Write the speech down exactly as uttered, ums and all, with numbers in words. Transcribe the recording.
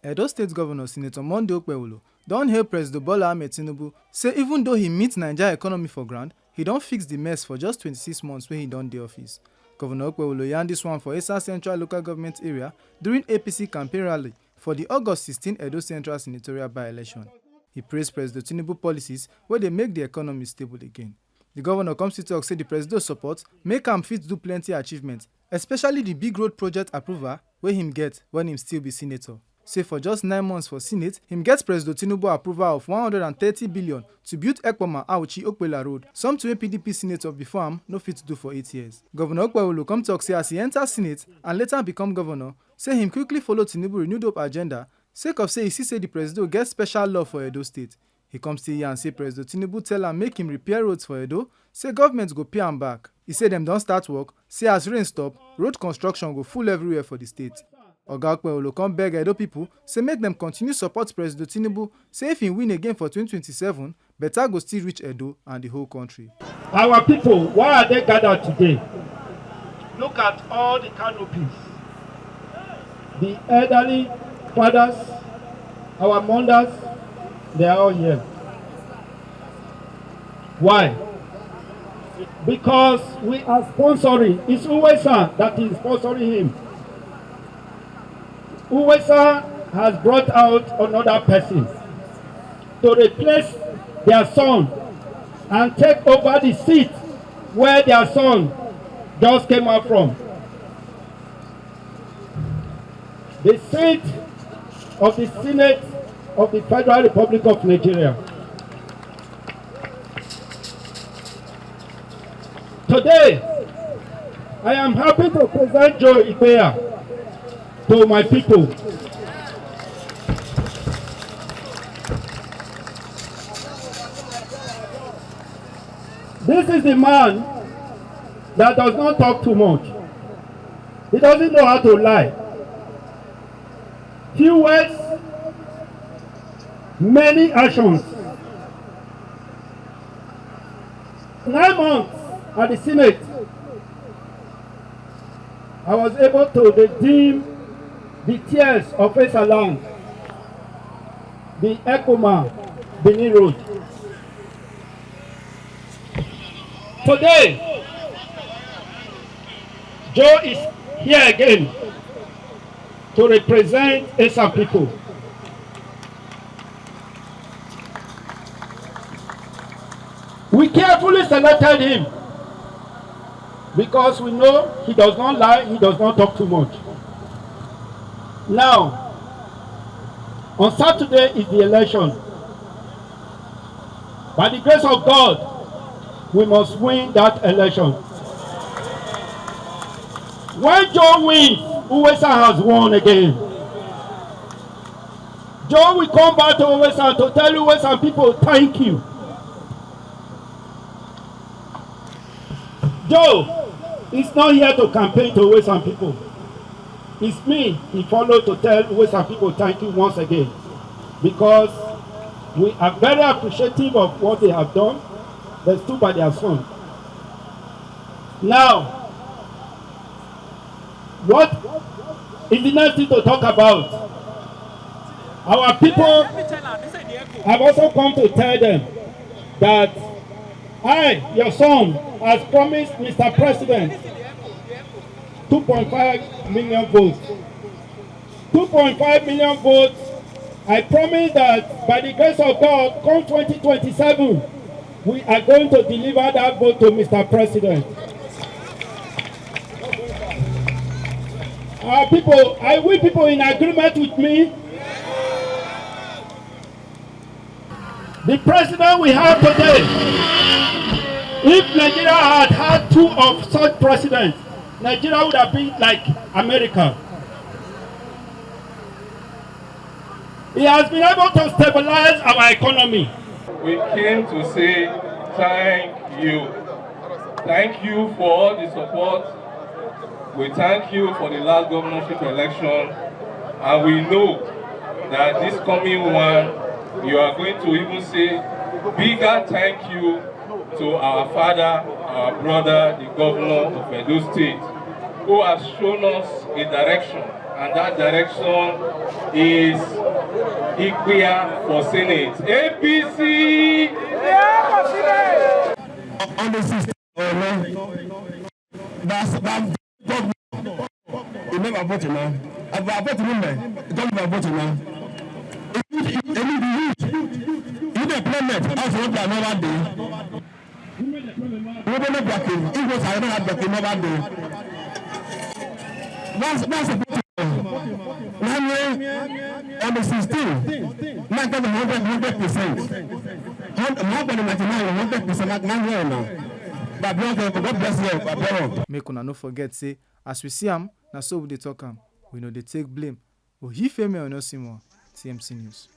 Edo State Governor Senator Monday Okpewolo don hail President Bola Ahmed Tinubu, say even though he meet Nigeria economy for ground, he don fix the mess for just twenty-six months wey he don dey office. Governor Okpewolo yarn this one for Esa Central Local Government Area during A P C campaign rally for the August sixteen Edo Central Senatorial by-election. He praise President Tinubu policies wey dey make the economy stable again. The governor come still talk say the Presido support make am fit do plenty achievement, especially the big road project approval wey him get when him still be senator. Say for just nine months for Senate, him get President Tinubu approval of one hundred and thirty billion to build Ekpoma Auchi Okpela Road, something wey P D P senator before am no fit do for eight years. Governor Okpewolo come talk say as he enter Senate and later become governor, say him quickly follow Tinubu renewed hope agenda, sake of say he see say the Presido get special love for Edo State. He come still yarn say President Tinubu tell am make him repair roads for Edo, say government go pay am back. He say dem don start work, say as rain stop, road construction go full everywhere for the state. Oga Okpewolo come beg Edo people say make dem continue support President Tinubu, say if he win again for twenty twenty-seven, better go still reach Edo and the whole country. Our people, why are they gathered today? Look at all the canopies. The elderly fathers, our mothers, they are all here. Why? Because we are sponsoring. It's Uwesa that is sponsoring him. Uwesa has brought out another person to replace their son and take over the seat where their son just came out from. The seat of the Senate of the Federal Republic of Nigeria. Today, I am happy to present Joe Ikpeya to my people. This is the man that does not talk too much. He doesn't know how to lie. Few words, many actions. Nine months at the Senate, I was able to redeem the tears of Esalang, the Ekoma Benin Road. Today, Joe is here again to represent Esa people. We carefully selected him because we know he does not lie, he does not talk too much. Now, on Saturday is the election. By the grace of God, we must win that election. When Joe wins, Uwesa has won again. Joe will come back to Uwesa to tell Uwesa people thank you. Joe is not here to campaign to Uwesa people. It's me he followed to tell Uwesa people thank you once again, because we are very appreciative of what they have done. They stood by their son. Now, what is the next thing to talk about? Our people have also come to tell them that I, your son, has promised Mister President two point five million votes. two point five million votes. I promise that by the grace of God, come twenty twenty-seven, we are going to deliver that vote to Mister President. Our people, are we people in agreement with me? The president we have today, if Nigeria had had two of such presidents, Nigeria would have been like America. He has been able to stabilize our economy. We came to say thank you. Thank you for all the support. We thank you for the last governorship election, and we know that this coming one, you are going to even say bigger thank you to our father, our brother, the governor of Edo State, who has shown us a direction And that direction is Ikpia for Senate. A P C! On the sixth, uh, that's, that governor, he never voted now. About voting in there, he don't even vote now. If you, if you, you, you, you, the employment, as you want another day. Wọ́n bẹ lẹ́gbẹ̀ẹ́ kiri, ìwé sàrẹ́ náà gbẹ̀kẹ́ ní ọba dé. That's, that's a good thing. Nanye, on the sixteen, na get the hundred, hundred percent. Hundred, more than ninety-nine, hundred percent, like, nanye na. But God bless you, but God. Make una no forget say, as we see am, na so we dey talk am. We no dey take blame. Oyifemi Onosimo, T M C News.